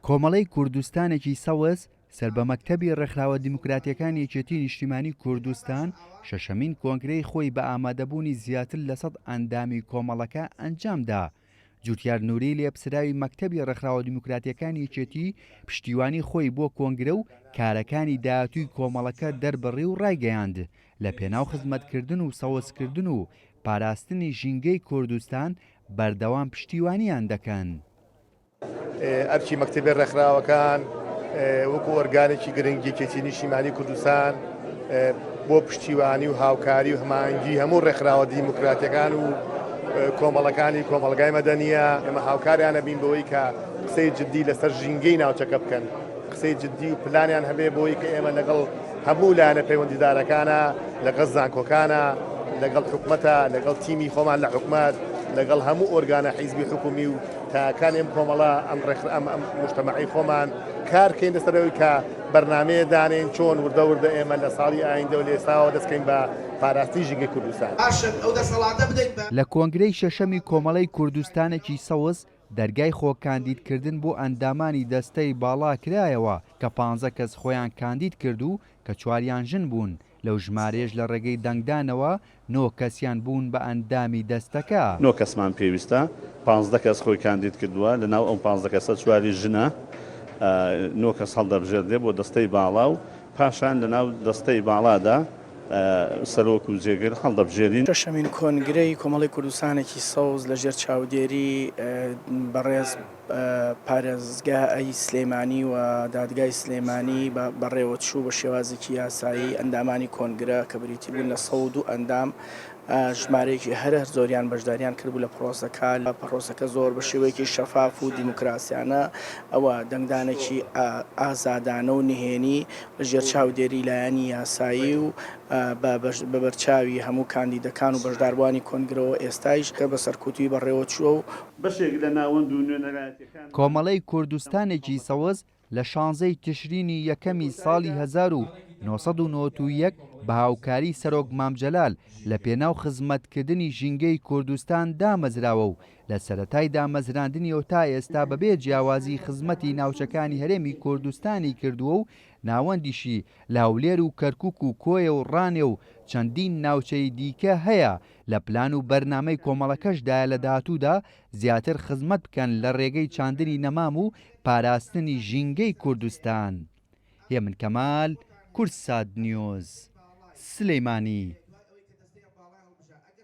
کۆمەڵەی کوردستانێکی سەوز سەر بە مەکتەبی ڕێکخراوە دیموکراتیەکانی یەکێتی نیشتیمانی کوردستان شەشەمین کۆنگرەی خۆی بە ئامادەبوونی زیاتر لە سەد ئەندامی کۆمەڵەکە ئەنجامدا. جوتیار نوری لێپسراوی مەکتەبی ڕێکخراوە دیموکراتیەکانی یەکێتی پشتیوانی خۆی بۆ کۆنگرە و کارەکانی داهاتووی کۆمەڵەکە دەربڕی و ڕایگەیاند لە پێناو خزمەتکردن و سەوزکردن و پاراستنی ژینگەی کوردستان بەردەوام پشتیوانیان دەکەن. ئەرکی مەکتەبی ڕێکخراوەکان وەکو ئۆرگانێکی گرنگ یەکێتی نیشتیمانی کوردستان بۆ پشتیوانی و هاوکاری و هەماهەنگی هەموو ڕێکخراوە دیموکراتیەکان و کۆمەڵەکانی کۆمەڵگای مەدەنیە ئێمە هاوکاریانە بین بەوەی کە قسەی جددی لەسەر ژینگەی ناوچەکە بکەن قسەی جددی و پلانیان هەبێ بۆی کە ئێمە لەگەڵ هەموو لایەنە پەیوەندیدارەکانە، لەگەڵ زانکۆکانە، لەگەڵ حکومەتە، لەگەڵ تیمی خۆمان لە حکومەت، لەگەڵ هەموو ئۆرگانە حیزبی حکومی و تاکانی ئەم کۆمەڵە، ئەم ڕێکخرا، ئەم ئەم موجتەمەعەی خۆمان کار کەین لەسەر ئەوەی کە بەرنامەیە دانێین چۆن وردە وردە ئێمە لە ساڵی ئایندە و لە ئێستاوە دەست کەین بە پاراستنی ژینگەی کوردستان. لە کۆنگرەی شەشەمی کۆمەڵەی کوردستانێکی سەوز دەرگای خۆ کاندیدکردن بۆ ئەندامانی دەستەی باڵا کرایەوە کە پانزە کەس خۆیان کاندید کرد و کە چواریان ژن بوون، لەو ژمارەیەش لە ڕێگەی دەنگدانەوە نۆ کەسیان بوون بە ئەندامی دەستەکە. نۆ کەسمان پێویستە، پانزدە کەس خۆی کاندید کردووە، لەناو ئەو پانزدە کەسە چواری ژنە، نۆ کەس هەڵدەبژێردرێت بۆ دەستەی باڵا و پاشان لەناو دەستەی باڵادا سەرۆک و جێگر هەڵدەبژێرین. شەشەمین کۆنگرەی کۆمەڵەی کوردستانێکی سەوز لە ژێر چاودێری بەڕێز پارێزگای سلێمانی و دادگای سلێمانی بەڕێوەچوو بە شێوازێکی یاسایی ئەندامانی کۆنگرە کە بریتی بوون لە 102 ئەندام ژمارەیەکی هەرە زۆریان بەشداریان کردبوو لە پرۆسەکە، پرۆسەکە زۆر بە شێوەیەکی شەفاف و دیموکراسیانە و دەنگدانێکی ئازادانە و نهێنی لە ژێر چاودێری لایەنی یاسایی و بە بەرچاوی هەموو کاندیدەکان و بەشداربووانی کۆنگرەوە ئێستایش بە سەرکوتوویی بەڕێوەچووە و بەشێک لە ناوەند و نوێنەرایەتیەکانمان. کۆمەڵەی کوردستانێکی سەوز لە شانزەی تشرینی یەکەمی ساڵی 1991 بە هاوکاری سەرۆک مام جەلال لە پێناو خزمەتکردنی ژینگەی کوردستان دامەزراوە و لە سەرەتای دامەزراندنیەوە تا ئێستا بەبێ جیاوازی خزمەتی ناوچەکانی هەرێمی کوردستانی کردووە و ناوەندیشی لە هەولێر و کەرکوک و کۆیە و ڕانێ و چەندین ناوچەی دیکە هەیە، لە پلان و بەرنامەی کۆمەڵەکەشدایە لە داهاتوودا زیاتر خزمەت بکەن لە ڕێگەی چاندنی نەمام و پاراستنی ژینگەی کوردستان. هێمن کەمال، کوردسات نیوز، سلیمانی.